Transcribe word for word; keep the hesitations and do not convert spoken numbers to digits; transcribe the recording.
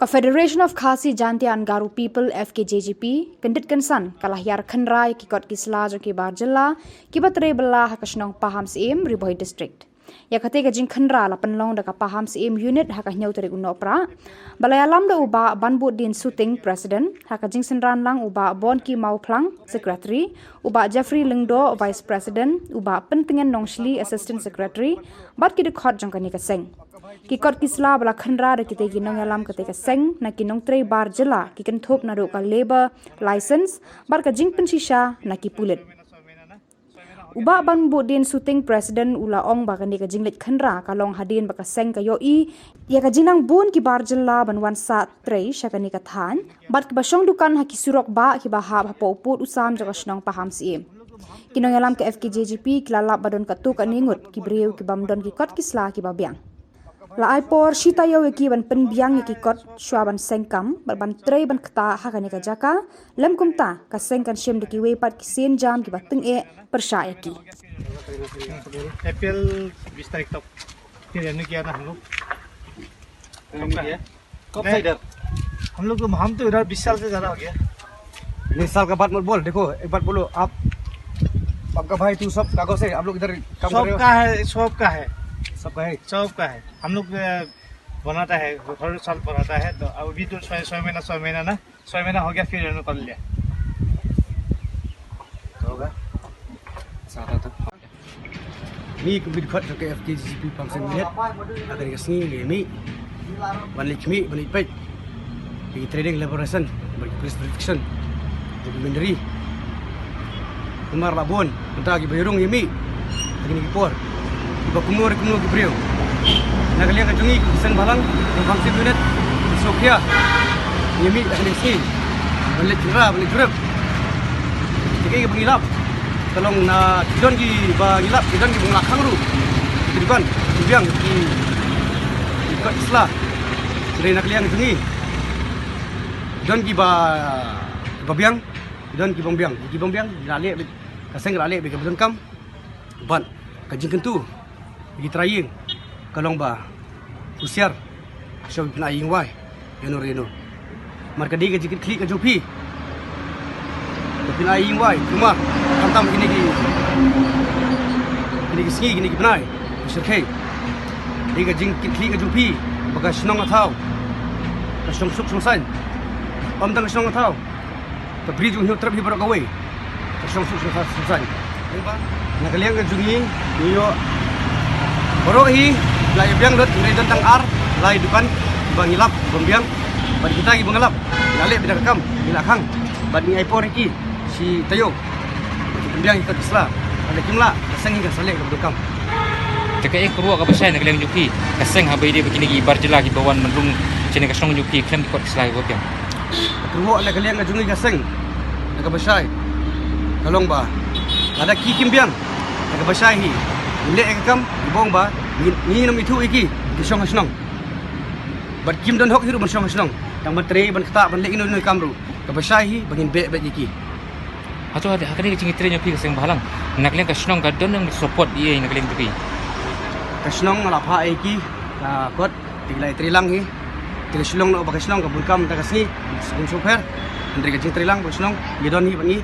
Ka Federation of Khasi Jaintia and Garo People, F K J G P, kyndit kynsan ka la hiar khynra ïa ki kot ki sla jong ki bar jylla kiba trei bylla ha ka shnong Pahamsyiem, Ri Bhoi District. Ïa kata ka jingkhynra la pynlong da ka Pahamsyiem Unit ha ka hynñiew tarik u Nohprah, ba la ïalam da u Bah Banbuddin Suting, President, ha ka jingsynran lang u Bah Bonki Mawphlang, Secretary, u Bah Jeffrey Lyngdoh, Vice President, u Bah Pyntngen Nongshli, Assistant Secretary, bad ki dkhot jong kane ka seng. Ki kot ki sla ba la khynra da kita ki nongïalam kata ka seng na ki nongtrei bar jylla ki kynthup naduh ka labour license bad ka jingpynshisha na ki pulit. U Bah Banbuddin Suting, President, u la ong ba kane ka jingleit khynra ka long hadien ba ka seng ka ïohi ïa ka jingnang bun ki bar jylla ban wan sah trei sha kane ka thaiñ bad kiba shong dukan ha ki surok bah kiba hap hapoh u pud u sam jong ka shnong Pahamsyiem. Ki nongïalam ka F K J G P ki la lap ba don katto katne ngut ki briew ki bym don ki kot ki sla kiba biang. La ai por shi taïew ïa ki ban pynbiang ïa ki kot shuwa ban seng kam bad ban trei ban ktah ha kane ka jaka. Lym kumta, ka seng kan shim da kiwei pat ki sienjam kiba tyngeh pyrshah ïa ki. अप्रैल बीस तारीख तक फिर रिन्यू किया था हम लोग। रिन्यू किया? कब से इधर? हम लोग तो, हम तो इधर बीस साल से ज़्यादा हो गया। बीस साल का बात मत बोल, देखो, एक बात बोलो, आप, आपका भाई, तू, सब कागज है, आप लोग इधर काम कर रहे हो? सबका है, सबका है। सबका है? सबका है। हम लोग, अ, बनाता है, हर साल बनाता है, तो अभी तो छः, छः महीना, छः महीना ना, छः महीना हो गया, फिर रिन्यू कर लिया। तो होगा। Ngi kum ki dkhot jong ka F K J G P Pahamsyiem Unit, ha kane ka sngi ngi mih ban leit khmih, ban leit peit ïa ki training labour license bad ki police verification jong ki machinery. Namar la bun mynta kiba ïarung ïa mih ha kine ki por, kiba kumno re kumno ki briew. Na ka liang ka jong ngi ki seng bhalang jong Pahamsyiem Unit, ki sngewkhia ïa mih ha kane ka sngi ban leit khynra, ban leit jurip. Te kaei kaba ngi lap, ka long na ki don kiba ngi lap, ki don kiba ngi la khang ruh. Ki dukan ki biang, ki, ki kot ki sla. Hynrei na ka liang jong ngi, ki don kiba, kiba biang, ki don ki bym biang. Ki bym biang, ngi la leh beit, ka seng ka la leh beit kaba donkam. Bad ka jingkyntu ïa ki trai ïing ka long ba husiar, shuwa ba phin ai ïing wai ïano re ïano. Namar ka dei ka jingkitkhlieh ka jong phi ba phin ai ïing wai, kumba khamtam kine ki, kine ki sngi, kine ki bnai ba shyrkhei. Dei ka jingkitkhlieh ka jong phi ba ka shnong ka thaw ka shong suk shong saiñ. Ym tang ka shnong ka thaw, ka Bri jong u Hynñiewtrep hi baroh kawei ka shong suk shong saiñ. Na ka liang ka jong ngi, ngi ïoh baroh hi la ïa biang lut, ngi don tang ar lai dukan ba ngi lap bym biang. Bad kita kiba ngi lap, ngi la leh beit da ka kam, ngi la khang. Bad ngi ai por ïa ki shi taïew, bym biang ïa ki kot ki sla. Lada kim lah, ka seng hi kan sa leh kaba donkam. Te kaei ka kyrwoh kaba shai na ka liang jong phi ka seng haba ïadei bad kine ki bar jylla kiba wan ban rung shane ka shnong jong phi khlem ki kot ki sla kiba biang? Ka kyrwoh na ka liang ka jong ngi ka seng, na kaba shai, ka long ba lada ki kim biang, na kaba shai hi, ngin leh ïa ka kam, kiba ong ba ngin, ngin ym ithuh ïa ki, ki shong ha shnong. Bad kim don hok hi ruh ban shong ha shnong, tang ban trei, ban ktah, ban leh ino ino i kam ruh. Kaba shai hi ba ngin beh beit ïa ki. Hato ha, ha kane ka jingtrei jong phi ka seng bhalang, na ka liang ka shnong ka don nang support ïa na ka liang jong phi? Ka shnong la phah ïa ki, ka kot, te ki la ïatrei lang hi. Te ka shnong, noh ba ka shnong ka bun kam da ka sngi, sngewsih pher. Hynrei ka jingtrei lang ba ka shnong, ngi don hi bad ngi.